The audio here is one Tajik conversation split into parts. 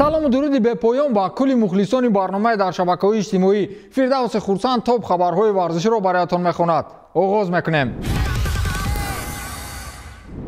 Салому дуруди бепоён ба кулли мухлисони барномаи дар шабакаҳои иҷтимоӣ. Фирдавси Хурсанд топ хабарҳои варзиширо бароятон мехонад. Оғоз мекунем.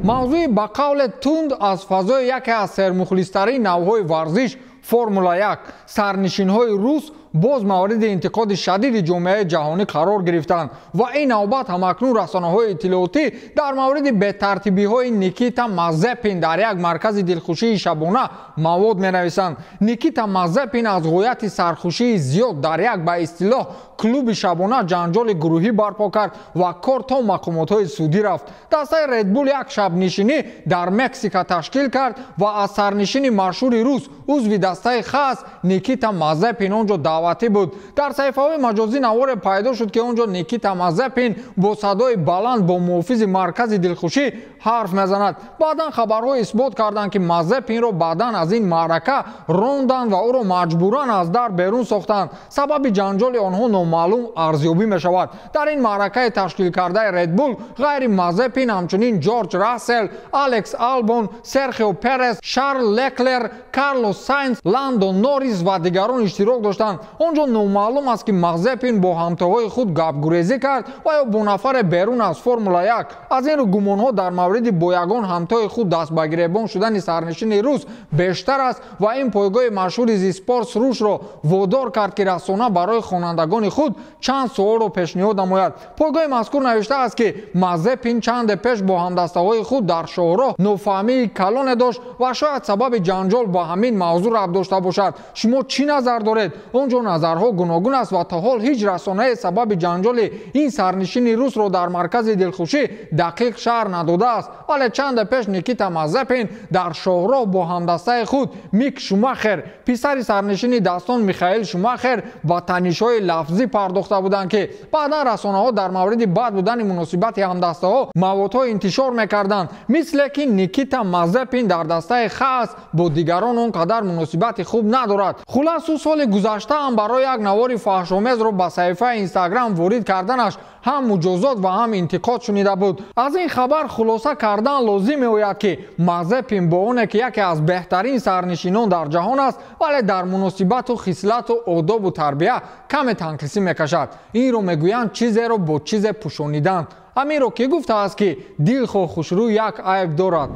Мавзӯи ба қавле тунд аз фазои яке аз сермухлистарин навъҳои варзиш Формула 1 сарнишинҳои рус боз мавриди интиқоди шадиди ҷомеаи ҷаҳонӣ қарор гирифтанд ва ин навбат ҳамакнун расонаҳои иттилоотӣ дар мавриди бетартибиҳои Никита Мазепин дар як маркази дилхушии шабона мавод менависанд. Никита Мазепин аз ғояти сархушии зиёд дар як ба истилоҳ клуби шабона ҷанҷоли гурӯҳӣ барпо кард ва кор то мақомотҳои судӣ рафт. Дастаи Red Bull як шабнишинӣ дар Мексика ташкил кард ва аз сарнишини машҳури рус узви дастаи хас Никита Мазепин он ҷо даъватӣ буд. Дар саҳифаҳои маҷозӣ наворе пайдо шуд, ки он ҷо Никита Мазепин бо садои баланд бо муҳофизи маркази дилхушӣ ҳарф мезанад. Баъдан хабарҳо исбот карданд, ки Мазепинро баъдан аз ин маърака ронданд ва ӯро маҷбуран аз дар берун сохтанд. Сабаби ҷанҷоли онҳо номаълум арзёбӣ мешавад. Дар ин маъракаи ташкилкардаи Red Bull ғайри Мазепин ҳамчунин Ҷорҷ Рассел, Алекс Албон, Серхио Перес, Шарл Леклер, Карлос Сайнс, Ландо Норрис ва дигарон иштирок доштанд. Он ҷо номаълум аст, ки Мазепин бо ҳамтоҳои худ гапгурезӣ кард ва ё бо нафаре берун аз Формула 1. Аз ин рӯ гумонҳо дар мавриди бо ягон ҳамтои худ даст ба гиребон шудани сарнишини рус бештар аст ва ин пойгоҳи машҳури The Sports Rush-ро водор кард, ки расона барои хонандагони худ чанд суолро пешниҳод намояд. Пойгоҳи мазкур навиштааст, ки Мазепин чанде пеш бо ҳамдастаҳои худ дар шоҳроҳ нофаҳмии калоне дошт ва шояд сабаби ҷанҷол ба ҳамин мавзӯъ рабт дошта бошад. Шумо чӣ назар доред? Он ҷо назарҳо гуногун аст ва то ҳол ҳеҷ расонае сабаби ҷанҷоли ин сарнишини русро дар маркази дилхушӣ дақиқ шарҳ надодааст. Вале чанде пеш Никита Мазепин дар шоҳроҳ бо ҳамдастаи худ Мик Шумахер, писари сарнишини дастон Михаил Шумахер, ба танишҳои лафзӣ пардохта буданд, ки баъдан расонаҳо дар мавриди бад будани муносибати ҳамдастаҳо маводҳо интишор мекарданд, мисле ки Никита Мазепин дар дастаи хас бо дигарон он қадар муносибати хуб надорад. Хулас, ӯ соли гузашта ҳам барои як навори фаҳшомезро ба саҳифаи Инстаграм ворид карданаш ҳам муҷозот ва ҳам интиқод шунида буд. Аз ин хабар хулоса кардан лозим меояд, ки Мазепин бо оне ки яке аз беҳтарин сарнишинон дар ҷаҳон аст, вале дар муносибату хислату одобу тарбия каме танқисӣ мекашад. Инро мегӯянд чизеро бо чизе пӯшонидан. Ҳаминро ки гуфтааст, ки дилхоҳ хушрӯ як айб дорад.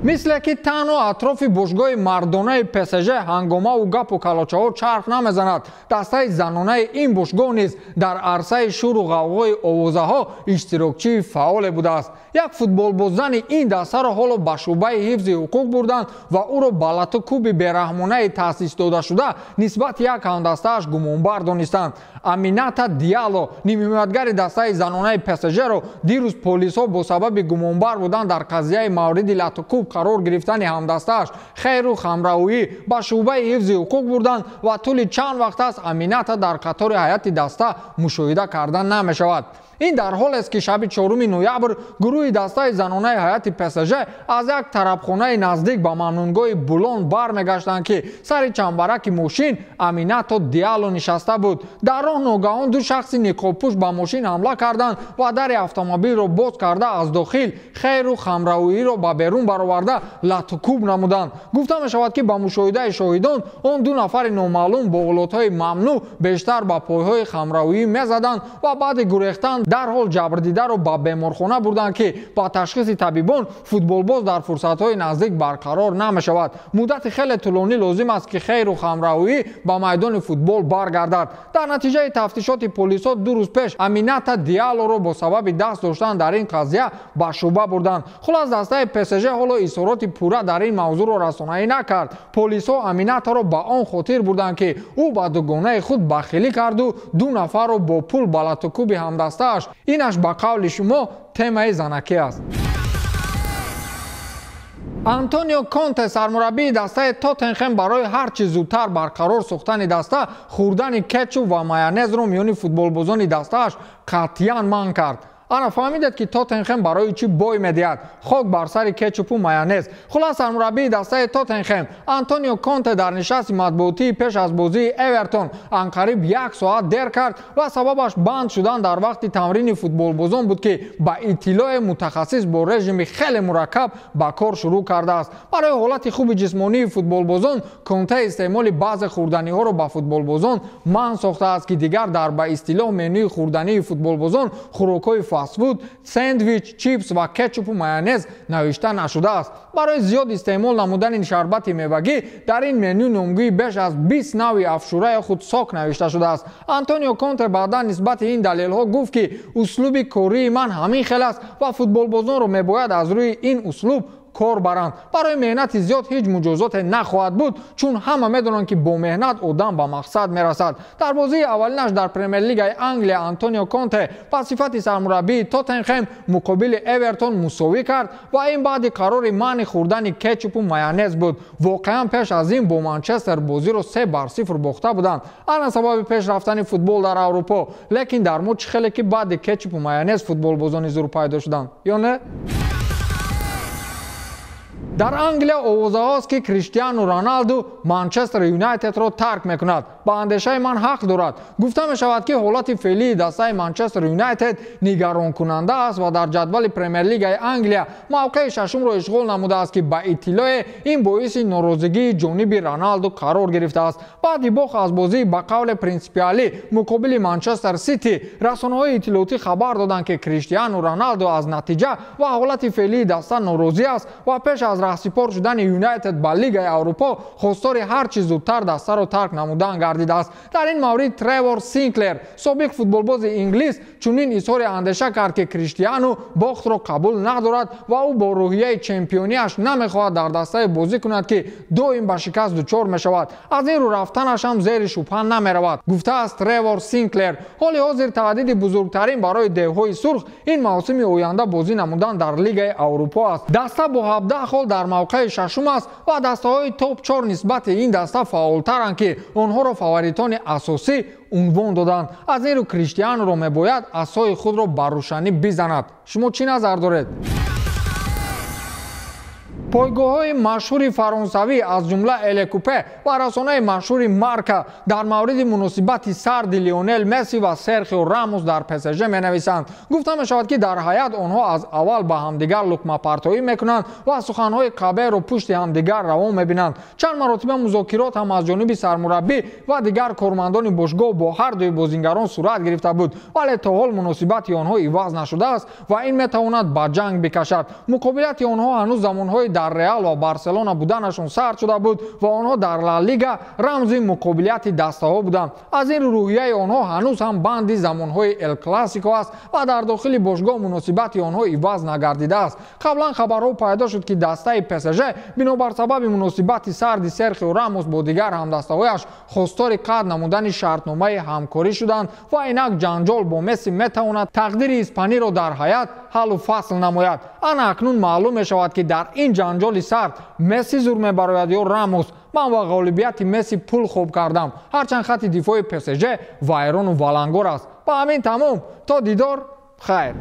Мисле ки танҳо атрофи бошгоҳи мардонаи ПСЖ ҳангомаву гапу калочаҳо чарх намезанад, дастаи занонаи ин бошгоҳ низ дар арсаи шуру ғавғои овозаҳо иштирокчии фаъоле будааст. Як футболбоззани ин дастаро ҳоло ба шӯъбаи ҳифзи ҳуқуқ бурданд ва ӯро ба лату кӯби бераҳмонаи таъсис додашуда нисбати як ҳамдастааш гумонбар донистанд. Амината Диало, нимҳимоятгари дастаи занонаи ПСЖ-ро дирӯз полисҳо бо сабаби гумонбар будан дар қазияи мавриди латукӯб қарор гирифтани ҳамдастааш Хейру Хамраӯӣ ба шӯъбаи ҳифзи ҳуқуқ бурданд ва тӯли чанд вақт аст Амината дар қатори ҳайати даста мушоҳида карда намешавад. Ин дар ҳолест, ки шаби 4 ноябр гурӯҳи дастаи занонаи ҳайати ПСЖ аз як тарабхонаи наздик ба мамнунгоҳи Булон бармегаштанд, ки сари чамбараки мошин Аминато Диало нишаста буд. Дар роҳ ногаҳон ду шахси ниқобпӯш ба мошин ҳамла карданд ва дари автомобилро боз карда аз дохил Хейру Хамраӯиро ба берун бароварда латукӯб намуданд. Гуфта мешавад, ки ба мушоҳидаи шоҳидон он ду нафари номаълум бо олотҳои мамнӯъ бештар ба пойҳои Хамраӯӣ мезаданд ва баъди гурехтан дарҳол ҷабрдидаро ба беморхона бурданд, ки ба ташхиси табибон футболбоз дар фурсатҳои наздик барқарор намешавад. Муддати хеле тӯлонӣ лозим аст, ки Хейру Хамраӯӣ ба майдони футбол баргардад. Дар натиҷаи тафтишоти полисҳо ду рӯз пеш Амината Диалоро бо сабаби даст доштан дар ин қазия ба шӯъба бурданд. Хулас, дастаи ПСЖ ҳоло изҳороти пурра дар ин мавзӯъро расонаӣ накард. Полисҳо Аминатаро ба он хотир бурданд, ки ӯ ба дугонаи худ бахилӣ карду ду нафарро бо пул ба латукӯби ҳамдастааш. Инаш ба қавли шумо темаи занакӣ аст. Антонио Конте, сармураббии дастаи Тоттенхем, барои ҳар чӣ зудтар барқарор сохтани даста хӯрдани кетчуп ва майонезро миёни футболбозони дастааш қатъиян манъ кард. Ана фаҳмидед, ки Тоттенхем барои чӣ бой медиҳад. Хок бар сари кетчупу майонез. Хулас, сармураббии дастаи Тоттенхем Антонио Конте дар нишасти матбуотии пеш аз бозии Эвертон анқариб як соат дер кард ва сабабаш банд шудан дар вақти тамрини футболбозон буд, ки ба иттилои мутахассис бо режими хеле мураккаб ба кор шурӯъ кардааст. Барои ҳолати хуби ҷисмонии футболбозон Конте истеъмоли баъзе хӯрданиҳоро ба футболбозон манъ сохтааст, ки дигар дар ба истилоҳ менюи хӯрдании футболбозон хӯрокҳои фастфуд, сэндвич, чипс ва кетчупу майонез навишта нашудааст. Барои зиёд истеъмол намудани шарбати мевагӣ дар ин меню номгӯи беш аз 20 навъи афшура ё худ сок навишта шудааст. Антонио Конте баъдан нисбати ин далелҳо гуфт, ки услуби кории ман ҳамин хел аст ва футболбозонро мебояд аз рӯи ин услуб кор баранд. Барои меҳнати зиёд ҳеҷ муҷозоте нахоҳад буд, чун ҳама медонанд, ки бо меҳнат одам ба мақсад мерасад. Дар бозии аввалинаш дар Премер-лигаи Англия Антонио Конте ба сифати сармураббии Тоттенхем муқобили Эвертон мусовӣ кард ва ин баъди қарори манъи хӯрдани кетчупу майонез буд. Воқеан, пеш аз ин бо Манчестер бозиро 3-0 бохта буданд. Ана сабаби пеш рафтани футбол дар Аврупо. Лекин дар мо чӣ хеле, ки баъди кетчупу майонез футболбозони зур пайдо шуданд, ё не? Дар Англия овозаҳост, ки Криштиану Роналду Манчестер Юнайтедро тарк мекунад. Ба андешаи ман, ҳақ дорад. Гуфта мешавад, ки ҳолати феълии дастаи Манчестер Юнайтед нигаронкунанда аст ва дар ҷадвали Премер-лигаи Англия мавқеи шашумро ишғол намудааст, ки ба иттилоe ин боиси норозигии ҷониби Роналду қарор гирифтааст. Баъди бохт аз бозии ба қавле принсипиалӣ муқобили Манчестер Сити расонаҳои иттилоотӣ хабар доданд, ки Криштиану Роналду аз натиҷа ва ҳолати феълии даста норозӣ аст ва пеш аз раҳсипор шудани Юнайтед ба Лигаи Аврупо хостори ҳар чӣ зудтар дастаро тарк намудан гардидааст. Дар ин маврид Тревор Синклер, собиқ футболбози инглис, чунин изҳори андеша кард, ки Криштиану бохтро қабул надорад ва ӯ бо рӯҳияи чемпионияш намехоҳад дар дастае бозӣ кунад, ки доим ба шикаст дучор мешавад. Аз ин рӯ рафтанаш ҳам зери шубҳа намеравад, гуфтааст Тревор Синклер. Ҳоли ҳозир таҳдиди бузургтарин барои девҳои сурх ин мавсими оянда бозӣ намудан дар Лигаи Аврупо аст. Даста бо 17 хол дар мавқеи шашум аст ва дастаҳои топ 4 нисбати ин даста фаъолтаранд, ки онҳоро фаворитони асосӣ унвон доданд. Аз ин рӯ Криштиануро мебояд асои худро ба рӯшанӣ бизанад. Шумо чӣ назар доред? Пойгоҳҳои машҳури фаронсавӣ, аз ҷумла Лекипе ва расонаи машҳури Марка, дар мавриди муносибати сарди Лионел Месси ва Серхио Рамос дар ПСЖ менависанд. Гуфта мешавад, ки дар ҳайат онҳо аз аввал ба ҳамдигар луқмапартоӣ мекунанд ва суханҳои қабеҳро пушти ҳамдигар равон мебинанд. Чанд маротиба музокирот ҳам аз ҷониби сармураббӣ ва дигар кормандони бошгоҳ бо ҳар дуи бозингарон сурат гирифта буд, вале то ҳол муносибати онҳо иваз нашудааст ва ин метавонад ба ҷанг бикашад. Муқобилияти онҳо ҳанӯз замонҳои дар Реал ва Барселона буданашон сард шуда буд ва онҳо дар Ла Лига рамзи муқобилияти дастаҳо буданд. Аз ин рӯҳияи онҳо ҳанӯз ҳам банди замонҳои Эл Классико аст ва дар дохили бошгоҳ муносибати онҳо иваз нагардидааст. Қаблан хабарҳо пайдо шуд, ки дастаи ПСЖ бинобар сабаби муносибати сарди Серхио Рамос бо дигар ҳамдастаҳояш хостори қатъ намудани шартномаи ҳамкорӣ шуданд ва инак ҷанҷол бо Месси метавонад тақдири испаниро дар ҳайат ҳаллу фасл намояд. Ана акнун маълум мешавад, ки дар ин ҷанҷоли сард Месси зур мебарояд ё Рамос. Ман ба ғолибияти Месси пул хоб кардам, ҳарчанд хатти дифои ПСЖ вайрону валангор аст. Ба ҳамин тамом, то дидор, хайр.